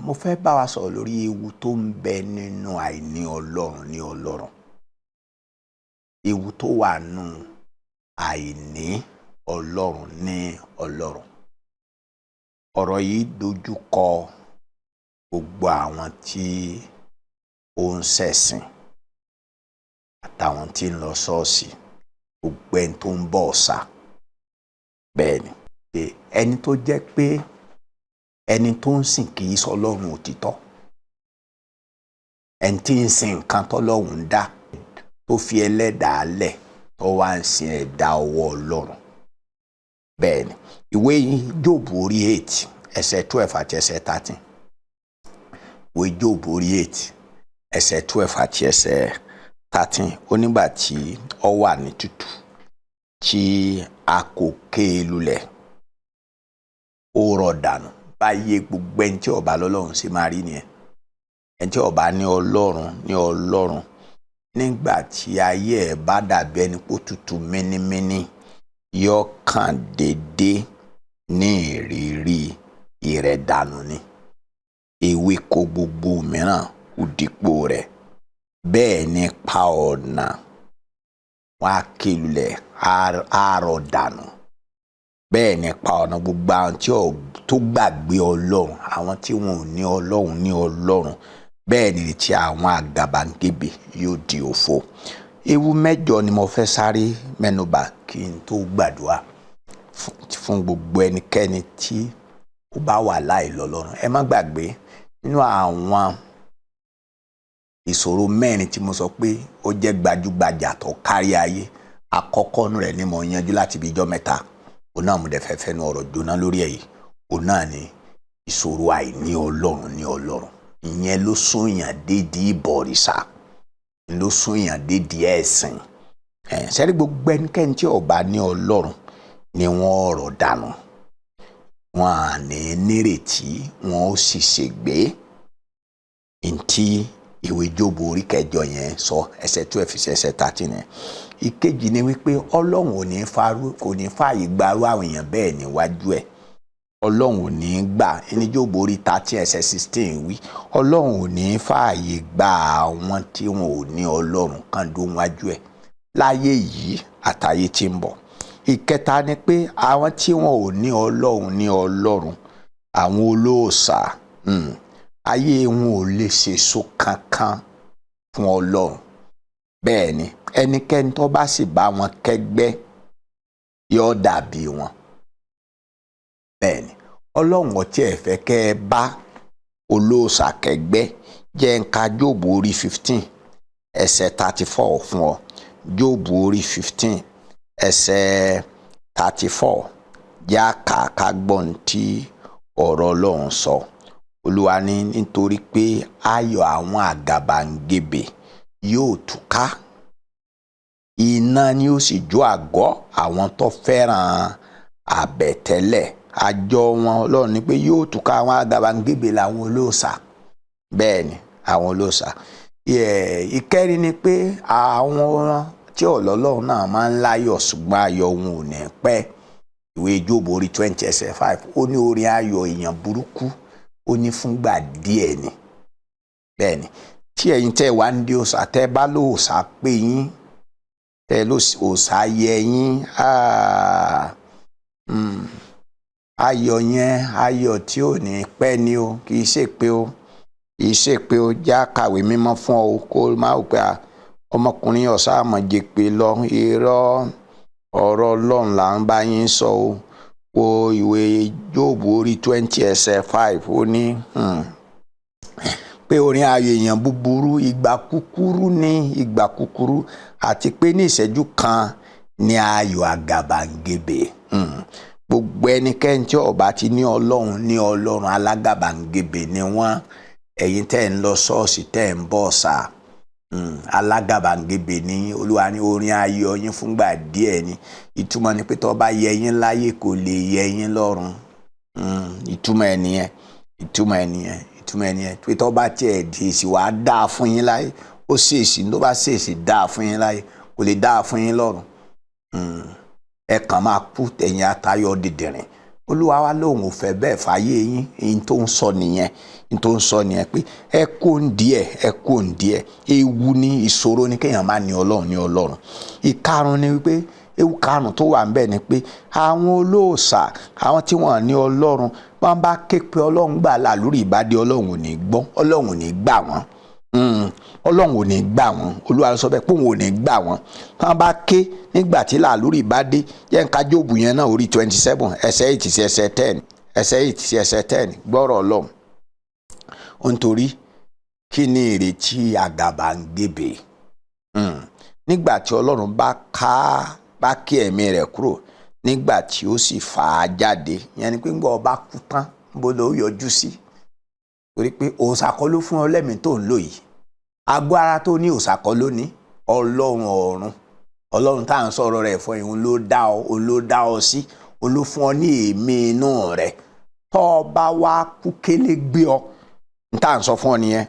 Mo fẹ́ bá wa sọ̀rọ̀ lórí ewu tó ń bẹ nínú àìní Ọlọ́run ní Ọlọ́run. Ewu tó wà nù àìní Ọlọ́run ní Ọlọ́run. Ọ̀rọ̀ yìí dojú kọ gbogbo àwọn tí ó ń ṣẹ̀sìn àtàwọn tí ń lọ ṣọ́ọ̀ṣì, gbogbo ẹni tó ń bọ̀ ọ̀sà. Bẹ́ẹ̀ ni, ẹni tó jẹ́ pé ẹni tó ń sìn kì í sọ Ọlọ́run òtítọ́, ẹni tí ń sin nǹkan tọ́lọ́run ń dá, tó fi ẹlẹ́dàá lẹ̀, tó wá ń sin ẹ̀dá ọwọ́ Ọlọ́run. Bẹ́ẹ̀ ni, ìwé Jóòbù orí 8 ẹsẹ̀ 12 àti ẹsẹ̀ 13. Ìwé Jóòbù orí 8 ẹsẹ̀ 12 àti ẹsẹ̀ 13. Ó nígbà tí ó wà ní tútù, tí a kò ké e lulẹ̀, ó rọ̀ dànù. Báyé gbogbo ẹni tí ó bá lọ́lọ́run ṣe máa rí nìyẹn. Ẹni tí ó bá ní Ọlọ́run ní Ọlọ́run, nígbà tí ayé ẹ̀ bá dàbí ẹni pó tutù mínímíní, yóò kàn déédéé ní ìrírí ìrẹ̀dànù ni. Ewéko gbogbo mìíràn kò dípò rẹ̀. Bẹ́ẹ̀ ni pa ọ̀nà wọn á ké lulẹ̀, á rọ̀ dànù. Bẹ́ẹ̀ ni pa ọ̀nà gbogbo àwọn tí tó gbàgbé Ọlọ́run, àwọn tí wọn ò ní Ọlọ́run ní Ọlọ́run. Bẹ́ẹ̀ ni ti àwọn àgàbàgebè yóò di òfo. Ewu mẹ́jọ ni mo fẹ́ sáré mẹ́nubà kí n tó gbàdúrà fún gbogbo ẹnikẹ́ni tí ó bá wà láìlọ́lọ́run. Ẹ má gbàgbé, nínú àwọn ìṣòro mẹ́rin tí mo sọ pé ó jẹ́ gbajúgbajà tó kárí ayé, àkọ́kọ́ nù rẹ̀ ni mo yanjú láti bí ijọ́ mẹ́ta. Òun náà mo dẹ̀ fẹ́ fẹ́nu ọ̀rọ̀ jóná lórí ẹ̀ yìí. Òun náà ni ìṣòro àìní Ọlọ́run ní Ọlọ́run. Ìyẹn ló sún èèyàn dédìí ìbọ̀rìṣà, ló sún èèyàn dédìí ẹ̀sìn. Sẹ́rí, gbogbo ẹnikẹ́ni tí ó bá ní Ọlọ́run ni wọ́n ọ̀rọ̀ dànù, wọn à ní nírètí, wọn ó sì ṣègbé. Ntí ìwé Jóòbù orí kẹjọ yẹn sọ, ẹsẹ̀ 12 sí ẹsẹ̀ 13 yẹn. Ìkejì ni wípé Ọlọ́run ò ní farú, kò ní fààyè gbarú àwọn èèyàn bẹ́ẹ̀ níwájú ẹ̀. Ọlọ́run ò ní gbà. Ní Jóòbù orí 13 ẹsẹ̀ 16 wí, Ọlọ́run ò ní fààyè gba àwọn tí wọn ò ní Ọlọ́run kan dó wájú ẹ̀ láyé yìí àtàyè tí ń bọ̀. Ìkẹta ni pé àwọn tí wọn ò ní Ọlọ́run ní Ọlọ́run, àwọn olóòṣà, ayé wọn ò lè ṣèso kankan fún Ọlọ́run. Bẹ́ẹ̀ ni, ẹnikẹ́ni tó bá sì bá wọn kẹ́gbẹ́ yóò dàbí wọn. Bẹ́ẹ̀ ni, Ọlọ́run ọtí ẹ̀ fẹ́ kẹ́ ẹ bá olóòṣà kẹ́gbẹ́. Jẹ́ ń ka Jóòbù orí 15 ẹsẹ̀ 34 fún ọ. Jóòbù orí 15 ẹsẹ̀ 34. Yá kàákà gbọ́n tí ọ̀rọ̀ Ọlọ́run sọ. Olúwa ní, nítorí pé ayọ̀ àwọn àgàbàǹgebè yóò túká, iná ni ó sì jó àgọ́ àwọn tó fẹ́ràn àbẹ̀tẹ́lẹ̀. Àjọ wọn, Ọlọ́run ní pé yóò túká. Àwọn àgàbàǹgebè làwọn olóòṣà. Bẹ́ẹ̀ ni, àwọn olóòṣà. Ìkẹrin ni pé àwọn tí ọlọ́lọ́run náà máa ń láyọ̀, ṣùgbọ́n ayọ̀ wọn ò ní pẹ́. Ìwé Jóòbù orí 20 ẹsẹ̀ 5, ó ní orin ayọ̀ èèyàn burúkú, ó ní fúngbà díẹ̀ ni. Bẹ́ẹ̀ ni, tí ẹ̀yin tẹ́ wá ń dé òòṣà, tẹ́ bá lóòṣà pé yín, tẹ́ ló òòṣà yẹ yín, ayọ̀ yẹn, ayọ̀ tí ò ní pẹ́ ni o. Kì í ṣe pé o, kì í ṣe pé o já kàwé mímọ́ fún ọ kó má wò pé ọmọkùnrin ọ̀sá àmọ̀jẹ̀pẹ̀ lọ. Irọ́, ọ̀rọ̀ Ọlọ́run là ń bá yín sọ o. Wo ìwé Jóòbù orí 20 ẹsẹ̀ 5. Ó ní pé orin ayọ̀ èèyàn búburú, ìgbà kúkúrú ní, ìgbà kúkúrú, àti pé ní ìṣẹ́jú kan ní ayọ̀ àgàbàǹgebè. Gbogbo ẹnikẹ́ni tí ó bá ti ní Ọlọ́run ní Ọlọ́run, alágàbàǹgebè ni wọ́n. Ẹ̀yin tẹ́ ń lọ ṣọ́ọ̀ṣì, tẹ́ ń bọ̀ ṣá, alágàbàǹgebè ní. Olúwa ní orin ayọ̀ yín fúngbà díẹ̀ ni. Ìtumọ̀ ni pé tó bá yẹ yín láyé, kò lè yẹ yín lọ́run. Ìtumọ̀ ẹ̀ nìyẹn, ìtumọ̀ ẹ̀ nìyẹn, ìtumọ̀ ẹ̀ nìyẹn, pé tó bá tiẹ̀ di èsì wàá dáa fún yín láyé, ó ṣèèṣì, tó bá ṣèèṣì dáa fún yín láyé, kò lè dáa fún yín lọ́run. Ẹ kàn máa kú tẹ̀yìn atayọ̀ dìdìrín. Olúwa wa lóun ò fẹ́ bẹ́ẹ̀ fàyè yín. Èyí tó ń sọ nìyẹn, èyí tó ń sọ nìyẹn pé ẹ kó ń díẹ̀, ẹ kó ń díẹ̀. Ewu ní, ìṣòro ní kéèyàn má ní Ọlọ́run ní Ọlọ́run. Ìkarùn ni wípé, ewu karùn tó wà ńbẹ̀ ni pé àwọn olóòṣà, àwọn tí wọ́n ní Ọlọ́run, wọ́n bá ké pe Ọlọ́run gbà lálórí ìbádé, Ọlọ́run ò ní gbọ́, Ọlọ́run ò ní gbà wọ́n. Ọlọ́run ò ní gbà wọ́n. Olúwa sọ bẹ́ẹ̀ pé òun ò ní gbà wọ́n tí wọ́n bá ké nígbà tí làlórí bá dé. Jẹ́ nǹka Jóòbù yẹn náà, orí 27, ẹsẹ̀ 8 sí ẹsẹ̀ 10, ẹsẹ̀ 8 sí ẹsẹ̀ 10. Gbọ́rọ̀ Ọlọ́run ó, nítorí kí ni ìrètí àgàbàǹgebè nígbà tí Ọlọ́run bá ká bá kí ẹ̀mí rẹ̀ kúrò, nígbà tí ó sì fà á jáde? Ìyẹn ni pé ńgbà ọba kú tán, níbo ló yọjú sí? Torí pé òòṣà kọ́ ló fún ọ lẹ́mìí tó ń lò yìí. Agbó ara tó ní, òòṣà kọ́ ló ní. Ọlọ́run ọ̀run, Ọlọ́run tá à ń sọ̀rọ̀ rẹ̀ fún, òun ló dá ọ, òun ló dá ọ sí, òun ló fún ọ ní èémí inú rẹ̀. Tọ́ ọ bá wá kú, kélé gbé ọ. N tá à ń sọ fún ọ nìyẹn,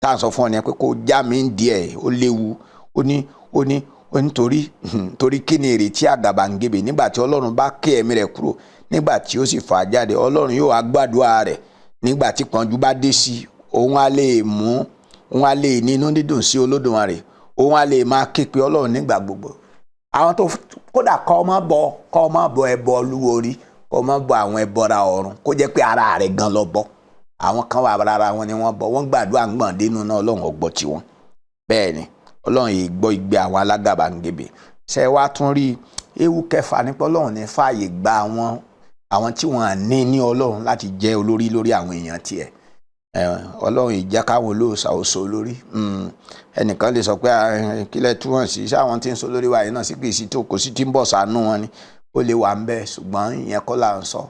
tá à ń sọ fún ọ nìyẹn pé kó já mi ń díẹ̀, ó léwu. Ó ní nítorí torí kí ni ìrètí àgàbàǹgebè nígbà tí Ọlọ́run bá ké ẹ̀mí rẹ̀ kúrò, nígbà tí ó sì fà á jáde? Ọlọ́run yóò wá gbàdúrà rẹ̀ nígbà tí pọ́njú bá dé sí. Òun á lè mú, òun á lè ní inú dídùn sí Olódùmarè, òun á lè máa ké pe Ọlọ́run nígbà gbogbo. Àwọn tó kódà kọ́ ọmọ bọ ẹbọ olúworí, kọ́ ọmọ bọ àwọn ẹbọra ọ̀run, kó jẹ́ pé ara rẹ̀ gan lọ bọ. Àwọn kan wà, rárá wọn ni wọ́n bọ, wọ́n gbàdúrà ń gbọ̀n dénú náà, Ọlọ́run ò gbọ́ tiwọn. Bẹ́ẹ̀ ni Ọlọ́run yìí gbọ́ igbe àwọn alágàbàǹgebè. Ṣe wá tún rí ewu kẹfà nípa Ọlọ́run ní fààyè gba àwọn tí wọ́n ní ní Ọlọ́run láti jẹ́ olórí lórí àwọn èèyàn tiẹ̀. Ọlọ́run yìí jẹ́ káwọn olóòṣà ó so lórí. Ẹnìkan lè sọ pé, kílẹ̀ túmọ̀ sí sáwọn tí ń so lórí wa yìí náà sí kì í sí tó kò sí tí ń bọ̀ sànú wọn ni? Ó lè wà ń bẹ́ẹ̀, ṣùgbọ́n ìyẹn kọ́ là ń sọ.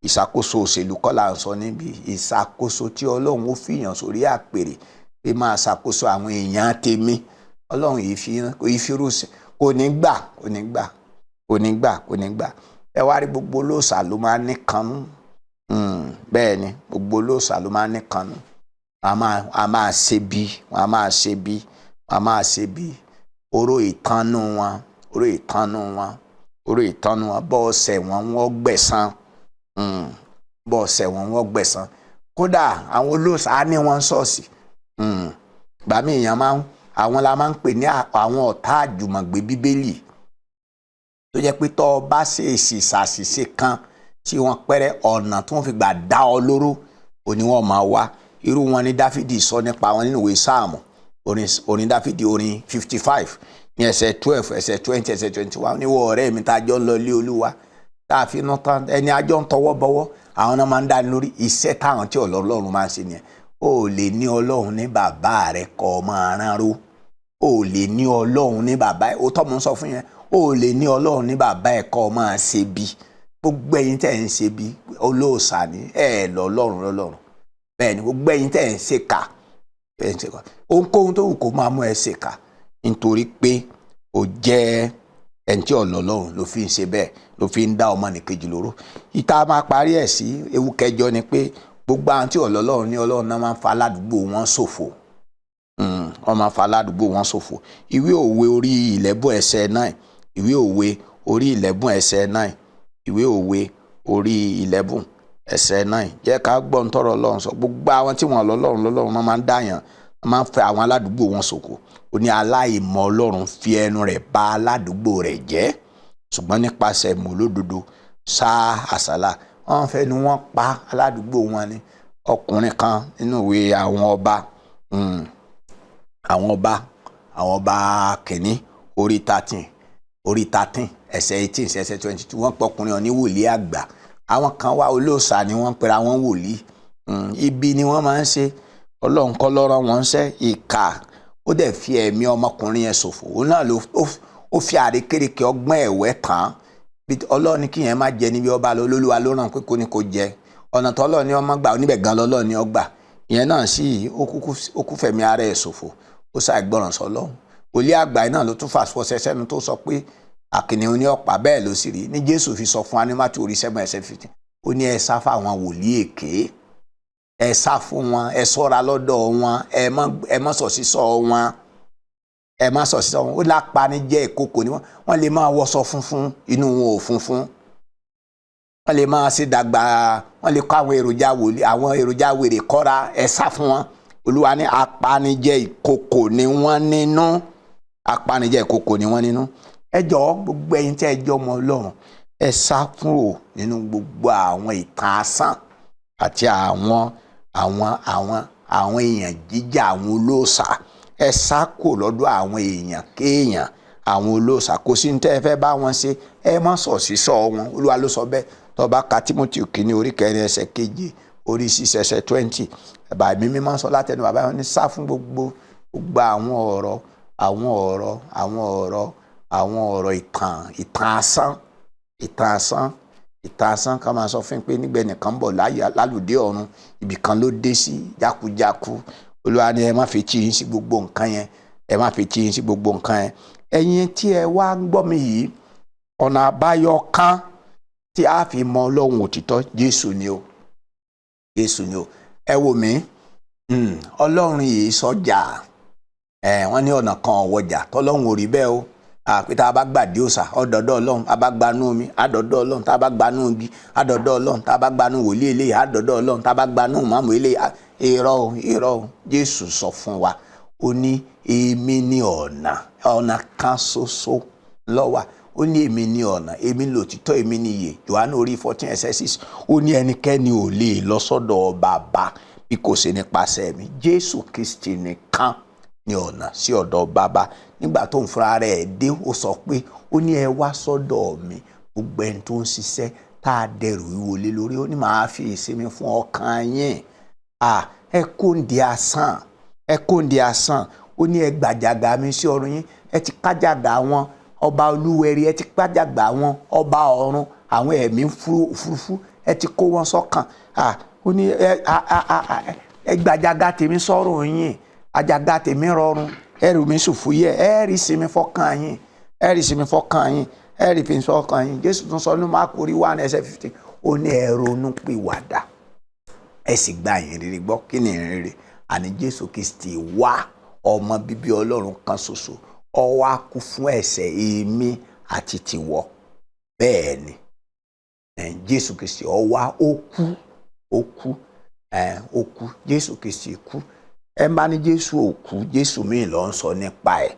Ìṣàkóso òṣèlú kọ́ là ń sọ níbi. Ìṣàkóso tí Ọlọ́run ó fìyàn sórí àpèrè pé máa ṣàkóso àwọn èèyàn tèmi, Ọlọ́run yìí fi rúṣẹ̀, kò ní gbà, kò ní gbà, kò ní gbà, kò ní gbà. Ẹ wá rí, gbogbo olóòṣà ló máa ń ní kanú. Bẹ́ẹ̀ ni, gbogbo olóòṣà ló máa ń ní kanú. A máa ṣe bí wọn, a máa ṣe bí wọn, a máa ṣe bí oró ìtanú wọn, oró ìtanú wọn, oró ìtanú wọn. Bọ́ọ̀sẹ̀ wọn, wọ́n gbẹ̀san. Bọ́ọ̀sẹ̀ wọn, wọ́n gbẹ̀san. Kódà àwọn olóòṣà á ní wọn ṣọ́ọ̀ṣì gbàmí. Èèyàn máa ń, àwọn la máa ń pè ní àwọn ọ̀tá àjùmọ̀gbé Bíbélì, tó jẹ́ pé tọ́ ọ bá ṣèèṣì ṣàṣìṣe kan tí wọ́n pẹ́rẹ́, ọ̀nà tí wọ́n fi gbà dá ọ lóró òní wọ́n máa wá. Irú wọn ni Dáfídì sọ nípa wọn nínú ìwé Sáàmù, orin Dáfídì, orin 55, ní ẹsẹ̀ 12, ẹsẹ̀ 20, ẹsẹ̀ 21. Níwọ̀ ọ̀rẹ́ mi tá a jọ ń lọ ilé Olúwa, tá a fi inú tán, ẹni a jọ ń tọwọ́ bọwọ́, àwọn náà máa ń dání lórí. Iṣẹ́ táwọn tí Ọlọ́run máa ń ṣe nìyẹn. O lè ní Ọlọ́run ní bàbá rẹ kọ́ ọ máa rán ró. O lè ní Ọlọ́run ní bàbá ẹ, o tọ́ mo ń sọ fún yẹn, o lè ní Ọlọ́run ní bàbá ẹ kọ́ ọ máa ṣe bí. Gbogbo ẹ̀yin tẹ́ ń ṣe bí, olóòṣà ni ẹ lọ Ọlọ́run lọ́lọ́run. Bẹ́ẹ̀ ni, gbogbo ẹ̀yin tẹ́ ń ṣe kà, ẹ̀ ń ṣe kà, ohunkóhun tó wù kó máa mú ẹ ṣe kà, nítorí pé o jẹ́ ẹni tí ọlọ́run ló fi ń ṣe bẹ́ẹ̀, ló fi ń dá ọmọnìkejì lóró. Ìta máa parí ẹ̀ sí ewu kẹjọ ni pé gbogbo àwọn tí ọlọ́run ní Ọlọ́run náà máa ń fa aládùúgbò wọn ṣòfò. Wọ́n máa ń fa aládùúgbò wọn ṣòfò. Ìwé Òwe orí 11 ẹsẹ̀ 9, Ìwé Òwe orí 11 ẹsẹ̀ 9, Ìwé Òwe orí 11 ẹsẹ̀ 9. Jẹ́ ká gbọ́ ń tọrọ Ọlọ́run sọ. Gbogbo àwọn tí wọ́n lọ́lọ́run lọ́lọ́run náà máa ń dáyàn, wọ́n máa ń fẹ́ àwọn aládùúgbò wọn ṣòfò. Ó ní aláìmọ̀ Ọlọ́run fi ẹnu rẹ̀ bà aládùúgbò rẹ̀ jẹ́, ṣùgbọ́n nípasẹ̀ ìmọ̀ sá àsálà. Wọ́n fẹnu wọn pa aládùúgbò wọn ni. Ọkùnrin kan nínú ìwé àwọn ọba, àwọn ọba kìíní, orí 13, orí 13, ẹsẹ̀ 18, ẹsẹ̀ 22. Wọ́n pọ̀ ọkùnrin ọ̀ní wòlíì àgbà. Àwọn kan wá, olóòṣà ni wọ́n ń pera wọn wòlíì. Ibi ni wọ́n máa ń ṣe. Ọlọ́run kọ́ lọ́rọ̀ wọn ń ṣe ìkà. Ó dẹ̀ fi ẹ̀mí ọmọkùnrin yẹn ṣòfò. Òun náà ló ó fi àrékérekè ọgbọ́n ẹ̀wẹ́ tán. Ọlọ́run ní kí yẹn má jẹ níbi ọba lọ, lólúwa ló ràn pé kò ní kò jẹ. Ọ̀nà tó Ọlọ́run ní ọmọ gbà oníbẹ̀ gan lọ́lọ́run ní ọgbà ìyẹn náà sì, ó kú fẹ̀mí ara ẹ̀ ṣòfò. Ó ṣàìgbọràn sọ́lọ́run. Wòlíì àgbà náà ló tún fàṣọṣẹ sẹ́nu tó sọ pé àkìnìún ní ọ̀pá. Bẹ́ẹ̀ ló sì rí ní Jésù fi sọ fún wa ní Mátíù orí 7 ẹsẹ̀ 15. Ó ní ẹ sá fáwọn wòlíì èké, ẹ sá fún wọn, ẹ ṣọ́ra lọ́dọ̀ wọn, ẹ má sọ sísọ wọn, ẹ má sọ sísọ wọn. Ó lápani jẹ́ ìkókò ni wọ́n. Wọ́n lè máa wọṣọ funfun, inú wọn ò funfun. Wọ́n lè máa ṣe dàgbà, wọ́n lè kọ́ àwọn èròjà wòlíì, àwọn èròjà wèrè kọ́ra. Ẹ sá fún wọn. Olúwa ní apanijẹ ìkòkò ni wọ́n nínú, apanijẹ ìkòkò ni wọ́n nínú. Ẹ jọ̀ọ́, gbogbo ẹ̀yin tí ẹ jẹ́ ọmọ Ọlọ́run, ẹ sá kúrò nínú gbogbo àwọn ìtàn asán àti àwọn èèyàn jíjà, àwọn olóòṣà. Ẹ sá kúrò lọ́dọ̀ àwọn èèyàn kéèyàn, àwọn olóòṣà. Kò sí ní tẹ́ ẹ fẹ́ bá wọn ṣe, ẹ má sọ sísọ wọn. Olúwa ló sọ bẹ́ẹ̀. Tó bá ka Timothy kìíní orí 4 ẹsẹ̀ 7, orí 6 ẹsẹ̀ 20, ẹ̀bà mi mímọ́ sọ látẹnu bàbá wọn ní sá fún gbogbo àwọn ọ̀rọ̀ ìtàn asán, ìtàn asán, ìtàn asán. Ká máa sọ fún pé nígbà ẹnìkan ń bọ̀ lálùdé ọ̀run, ibì kan ló dé sí jákujáku. Olúwa ni ẹ má fi tí yín sí gbogbo nǹkan yẹn, ẹ má fi tí yín sí gbogbo nǹkan yẹn. Ẹ̀yin tí ẹ wá ń gbọ́ mi yìí, ọ̀nà àbáyọ kan tí a fi mọ Ọlọ́run òtítọ́, Jésù ni o, Jésù ni o. Ẹ wò mí, Ọlọ́run yìí sọjà ẹ. Wọ́n ní ọ̀nà kan ọ̀wọ́jà tọ́lọ́run ò rí bẹ́ẹ̀ o. Àpè tá a bá gbàdé òòsà, ọ̀dọ̀dọ̀ Ọlọ́run. A bá gbanú omi, àdọ̀dọ̀ Ọlọ́run. Tá a bá gbanú igi, àdọ̀dọ̀ Ọlọ́run. Tá a bá gbanú wòlíì eléyìí, àdọ̀dọ̀ Ọlọ́run. Tá a bá gbanú màmú eléyìí, irọ́ o, irọ́ o. Jésù sọ fún wa, ó ní èmi ní ọ̀nà, ọ̀nà kan ṣoṣo ló wà. Ó ní èmi ní ọ̀nà, èmi lòtítọ́, èmi ní ìyè. Jòhánù orí 14 ẹsẹ̀ 6, ó ní ẹnikẹ́ni ò lè lọ sọ́dọ̀ Bàbá bí kò ṣe nípasẹ̀ mi. Jésù Kristi nìkan ní ọ̀nà sí ọ̀dọ̀ Bàbá. Nígbà tó ń fúnra rẹ̀ dé, ó sọ pé, ó ní ẹ wá sọ́dọ̀ mi, gbogbo ẹni tó ń ṣiṣẹ́ tá a dẹrù ìwọlé lórí, ó ní màá fi ìsinmi fún ọkàn yín. Ẹ kó ń di asán, ẹ kó ń di asán. Ó ní ẹ gbàjàgà mi sí ọrùn yín. Ẹ ti kájàgà wọn ọba olúwẹ̀rí, ẹ ti kájàgà wọn ọba ọ̀run, àwọn ẹ̀mí òfurufú, ẹ ti kó wọn sọ́kàn. Ó ní ẹ gbàjàgà tèmi sọ́rùn yín, àjàgà tèmi rọrùn, ẹrù mi sì fúyẹ́. Ẹ rí sinmi fọ́kàn yín, ẹ rí sinmi fọ́kàn yín, ẹ rí sinmi fọ́kàn yín. Jésù tún sọ ní Máàkù orí 1 ẹsẹ̀ 15, ó ní ẹ ronú pìwàdà, ẹ sì gba ìyìn rere gbọ́. Kí ni ìyìn rere? Àní Jésù Kristi wá, ọmọ bíbí Ọlọ́run kan ṣoṣo, ó wá kú fún ẹ̀ṣẹ̀ èmi àti tìwọ. Bẹ́ẹ̀ ni, Jésù Kristi ó wá, ó kú, ó kú, ó kú. Jésù Kristi kú. Ẹ bá ní Jésù ò kú, Jésù míì ló ń sọ nípa ẹ̀.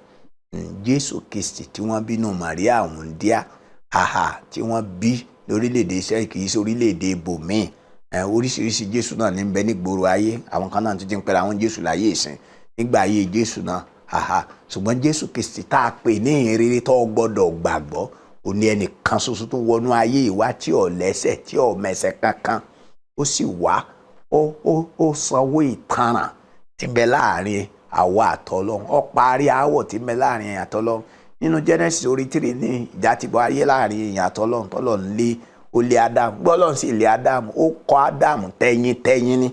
Jésù Kristi tí wọ́n bínú Màríà wúńdíá, àhà, tí wọ́n bí lórílẹ̀‐èdè Israẹli, kì í ṣe orílẹ̀‐èdè ibòmíì. Oríṣiríṣi Jésù náà ní bẹ nígboro ayé. Àwọn kan náà tún ti ń pẹ́ra àwọn Jésù láyé ìsìn, nígbà ayé Jésù náà, àhà. Ṣùgbọ́n Jésù Kristi tá a pè ní ìhìnrere tó gbọ́dọ̀ gbàgbọ́, ó ní ẹnìkan ṣoṣo tó wọnú ayé ìwá tí ò lẹ́ṣẹ̀, tí ò mẹ̀ṣẹ̀ kankan. Ó sì wá, ó sanwó ìtanràn tí ń bẹ láàrin àwa àtọlọ́run. Ó parí aáwọ̀ tí ń bẹ láàrin àtọlọ́run. Nínú Genesis orí 3 ní ìjà ti bọ́ ayé láàrin èèyàn àtọlọ́run. Tọ́lọ́run lé, ó lé Ádámù. Gbọ́lọ́run sì lé Ádámù, ó kọ́ Ádámù tẹ́yìn tẹ́yìn ni.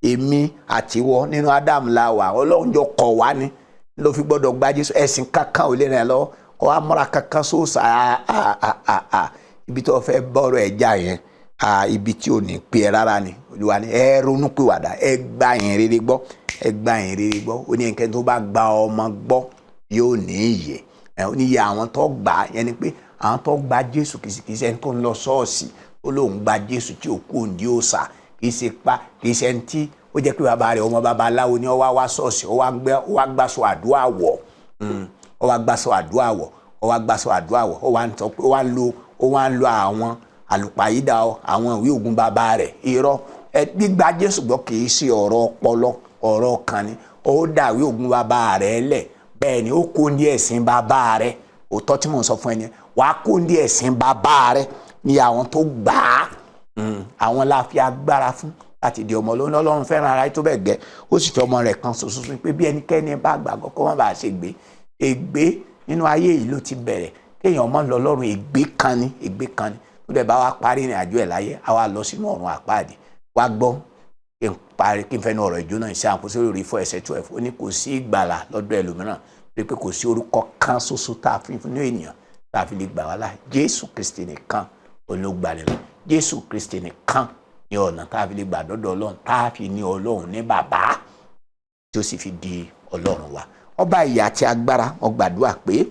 Èmi àtiwọ́, nínú Ádámù la wà. Ọlọ́run jọ kọ̀ wá ni ló fi gbọ́dọ̀ gba Jésù. Ẹ̀sìn kankan ò lè rìn lọ́wọ́ kọ́ wa múra kankan sóòsà. Ibi tó fẹ́ bọ́rọ̀ ẹ̀ já yẹn, ibi tí ò ní pé ẹ rárá ni. Olúwa ni ẹ ronú pìwàdà, ẹ gba ìyìn rere gbọ́, ẹ gba ìyìn rere gbọ́. Ó ní ẹnikẹ́ni tó bá gba ọmọ gbọ́ yóò ní ìyè. Ẹ ó ní iye àwọn tó gbà á, yẹn ni pé àwọn tó gba Jésù. Kìí ṣe ẹni tó ń lọ ṣọ́ọ̀ṣì ó lóun gba Jésù tí ò kú òǹdí òòṣà. Kìí ṣe pa, kìí ṣe ẹni tí ó jẹ́ pé bàbá rẹ̀ ọmọ babaláwo ni, ó wá wá ṣọ́ọ̀ṣì, ó wá gbàsọ àdúrà wọ̀, ó wá gbàsọ àdúrà wọ̀, ó wá gbàsọ àdúrà wọ̀, ó wá ń tọ́ pé ó wá ń lo àwọn àlùpàyídà, àwọn ìwé ògùn bàbá rẹ̀. Irọ́. Ẹ gbígba Jésù gbọ́ kì í ṣe ọ̀rọ̀ ọpọlọ, ọ̀rọ̀ kan ni. Ó dàwé ògùn bàbá rẹ̀ lẹ̀. Bẹ́ẹ̀ ni, ó kó ní ẹ̀sìn bàbá rẹ̀. Òótọ́ tí mò ń sọ fún ẹ ni, wàá kó ní ẹ̀sìn bàbá rẹ̀ ní àwọn tó gbà á, àwọn la fi agbára fún láti di ọmọ Ọlọ́run. Ọlọ́run fẹ́ràn ara tó bẹ́ẹ̀ gẹ́, ó sì fi ọmọ rẹ̀ kan ṣoṣo fún pé bí ẹnikẹ́ni bá gbàgbọ́, kó má bàa ṣe gbé. Ègbé nínú ayé yìí ló ti bẹ̀rẹ̀. Kéèyàn mọ́ lọ lọ́run, ègbé kan ni, ègbé kan ni. Tó dẹ̀ bá wa parí ìrìn àjò ẹ̀ láyé, a wá lọ sínú ọ̀run àpáàdì. Wá gbọ́, kí n parí, kí n fẹ́ nu ọ̀rọ̀ ìjóná. Ìṣe Àpọ́sítélì orí 4 ẹsẹ̀ 12, ó ní kò sí ìgbàlà lọ́dọ̀ ẹlòmíràn, pé kò sí orúkọ kan ṣoṣo tá a fi fún ènìyàn tá a fi lè gbà wá là. Jésù Kristi nìkan olùgbàlẹ̀ lọ. Jésù Kristi nìkan ní ọ̀nà tá a fi lè gbà dọ́dọ̀ Ọlọ́run, tá a fi ní Ọlọ́run ní bàbá, tí ó sì fi di Ọlọ́run wa. Ọba ìyà àti agbára, mo gbàdúrà pé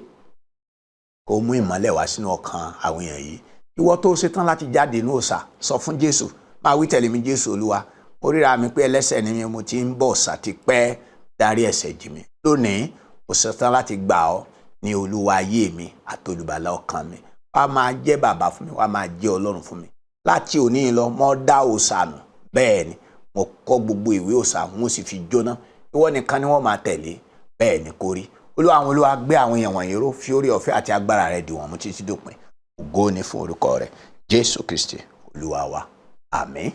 kó mú ìmọ́lẹ̀ wá sínú ọkàn àwọn èèyàn yìí. Ìwọ Ìwọ tó ṣetán láti jáde inú òòṣà, sọ fún Jésù, máa wí tẹ̀lé mi: Jésù Olúwa, mo ríra mi pé ẹlẹ́ṣẹ̀ ni mi, mo ti ń bọ òòṣà ti pẹ́, dárí ẹ̀ṣẹ̀ jì mí. Lónìí, mo ṣetán láti gbà ọ́ ní Olúwa ayé mi àtolùgbàlà ọkàn mi. Wá máa jẹ́ bàbá fún mi, wá máa jẹ́ Ọlọ́run fún mi. Láti òní lọ, mo dá òòṣà nù. Bẹ́ẹ̀ ni, mo kọ́ gbogbo ìwé òòṣà, mo sì fi jóná. Ìwọ nìkan ni wọ́n máa tẹ̀lé. Bẹ́ẹ̀ ni kó rí. Olúwa àwọn olúwa, gbé àwọn èèyàn wọ̀nyí ró, fi oore ọ̀fẹ́ àti agbára rẹ̀ dì wọ́n mú títí dópin. Ògo ni fún orúkọ rẹ̀. Jésù Kristi Olúwa wa, àmín.